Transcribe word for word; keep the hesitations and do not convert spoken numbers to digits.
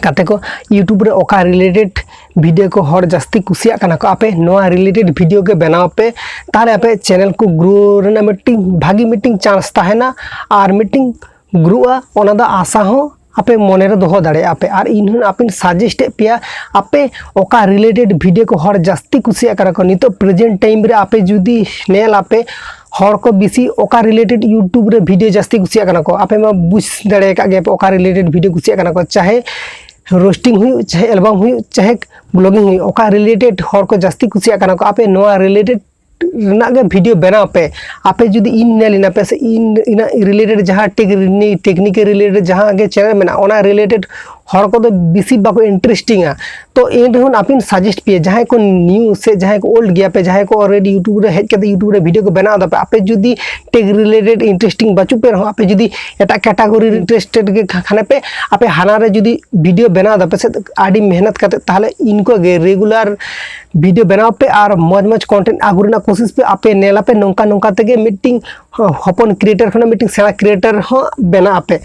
ᱜᱟᱛᱮ ᱠᱚ, YouTube ᱨᱮ ᱚᱠᱟ related video ᱠᱚ ᱦᱚᱲ ᱡᱟᱹᱥᱛᱤ ᱠᱩᱥᱤᱭᱟᱜ ᱠᱟᱱᱟ ᱠᱚ, ᱟᱯᱮ ᱱᱚᱣᱟ related video ᱜᱮ ᱵᱮᱱᱟᱣ ᱯᱮ᱾ ᱛᱟᱦᱚᱞᱮ ᱟᱯᱮ channel ᱠᱚ grow ᱨᱮᱱᱟᱜ ᱢᱤᱫᱴᱤᱝ ᱵᱷᱟᱹᱜᱤ ᱢᱤᱫᱴᱤᱝ chance ᱛᱟᱦᱮᱱᱟ ᱟᱨ ᱢᱤᱫᱴᱤᱝ ᱜᱨᱳᱜᱼᱟ, ᱚᱱᱟ ᱫᱚ ᱟᱥᱟ ᱦᱚᱸ ᱟᱯᱮ ᱢᱚᱱᱮ ᱨᱮ ᱫᱚᱦᱚ ᱫᱟᱲᱮᱭᱟᱜᱼᱟ ᱯᱮ᱾ ᱟᱨ ᱤᱧ ᱦᱚᱸ ᱟᱯᱮᱧ suggest ᱮᱫ ᱯᱮᱭᱟ, ᱟᱯᱮ ᱚᱠᱟ related video ᱠᱚ ᱦᱚᱲ ᱡᱟᱹᱥᱛᱤ ᱠᱩᱥᱤᱭᱟᱜ ᱠᱟᱱᱟ ᱠᱚ, ᱱᱤᱛᱚᱜ present time ᱨᱮ ᱟᱯᱮ ᱡᱩᱫᱤ ᱧᱮᱞ ᱟᱯᱮ, ᱦᱚᱲ ᱠᱚ ᱵᱮᱥᱤ ᱚᱠᱟ related YouTube ᱨᱮ video ᱡᱟᱹᱥᱛᱤ ᱠᱩᱥᱤᱭᱟᱜ ᱠᱟᱱᱟ ᱠᱚ, ᱟᱯᱮ ᱢᱟ ᱵᱩᱡᱽ ᱫᱟᱲᱮ ᱟᱠᱟᱫ ᱜᱮᱭᱟ ᱯᱮ ᱚᱠᱟ related video ᱠᱩᱥᱤᱭᱟᱜ ᱠᱟᱱᱟ ᱠᱚ, ᱪᱟᱦᱮ roasting ᱦᱩᱭᱩᱜ, ᱪᱟᱦᱮ album ᱦᱩᱭᱩᱜ, ᱪᱟᱦᱮ vlogging ᱦᱩᱭᱩᱜ, ᱚᱠᱟ related ᱦᱚᱲ ᱠᱚ ᱡᱟᱹᱥᱛᱤ ᱠᱩᱥᱤᱭᱟᱜ ᱠᱟᱱᱟ ᱠᱚ, ᱟᱯᱮ ᱱᱚᱣᱟ related ᱨᱮᱱᱟᱜ ᱜᱮ video ᱵᱮᱱᱟᱣ ᱯᱮ᱾ ᱟᱯᱮ ᱡᱩᱫᱤ ᱤᱧ ᱧᱮᱞ ᱮᱱᱟ ᱯᱮ ᱥᱮ ᱤᱧ ᱤᱱᱟᱹ related ᱡᱟᱦᱟᱸ tech ᱨᱤᱱᱤ-, technical related ᱡᱟᱦᱟᱸ ᱜᱮ channel ᱢᱮᱱᱟᱜᱼᱟ, ᱚᱱᱟ related ᱦᱚᱲ ᱠᱚᱫᱚ ᱵᱮᱥᱤ ᱵᱟᱠᱚ interestingᱟ᱾ ᱛᱚ ᱮᱱ ᱨᱮᱦᱚᱸ ᱟᱯᱮᱧ suggest ᱯᱮᱭᱟ, ᱡᱟᱦᱟᱸᱭ ᱠᱚ new ᱥᱮ ᱡᱟᱦᱟᱸᱭ ᱠᱚ old ᱜᱮᱭᱟ ᱯᱮ, ᱡᱟᱦᱟᱸᱭ ᱠᱚ already YouTube ᱨᱮ ᱦᱮᱡ ᱠᱟᱛᱮ YouTube ᱨᱮ video ᱠᱚ ᱵᱮᱱᱟᱣ ᱫᱟᱯᱮ, ᱟᱯᱮ ᱡᱩᱫᱤ tech related interesting ᱵᱟᱹᱪᱩᱜ ᱯᱮ ᱨᱮᱦᱚᱸ, ᱟᱯᱮ ᱡᱩᱫᱤ ᱮᱴᱟᱜ category interested ᱜᱮ ᱠᱷᱟ-, ᱠᱷᱟᱱᱮ ᱯᱮ, ᱟᱯᱮ ᱦᱟᱱᱟ ᱨᱮ ᱡᱩᱫᱤ video ᱵᱮᱱᱟᱣ ᱫᱟᱯᱮ ᱥᱮ ᱟᱹᱰᱤ ᱢᱮᱦᱱᱚᱛ ᱠᱟᱛᱮ, ᱛᱟᱦᱚᱞᱮ ᱤᱱᱠᱟᱹ ᱜᱮ regular video ᱵᱮᱱᱟᱣ ᱯᱮ ᱟᱨ ᱢᱚᱡᱽ ᱢᱚᱡᱽ content ᱟᱹᱜᱩ ᱨᱮᱱᱟᱜ ᱠᱳᱥᱤᱥ ᱯᱮ᱾ ᱟᱯᱮ ᱧᱮᱞ ᱟᱯᱮ ᱱᱚᱝᱠᱟ ᱱᱚᱝᱠᱟ ᱛᱮᱜᱮ ᱢᱤᱫᱴᱤᱝ ᱦᱚᱯᱚᱱ creator ᱠᱷᱚᱱᱟᱜ ᱢᱤᱫᱴᱤᱝ ᱥᱮᱬᱟ creator ᱦᱚᱸ ᱵᱮᱱᱟᱜ ᱟᱯᱮ᱾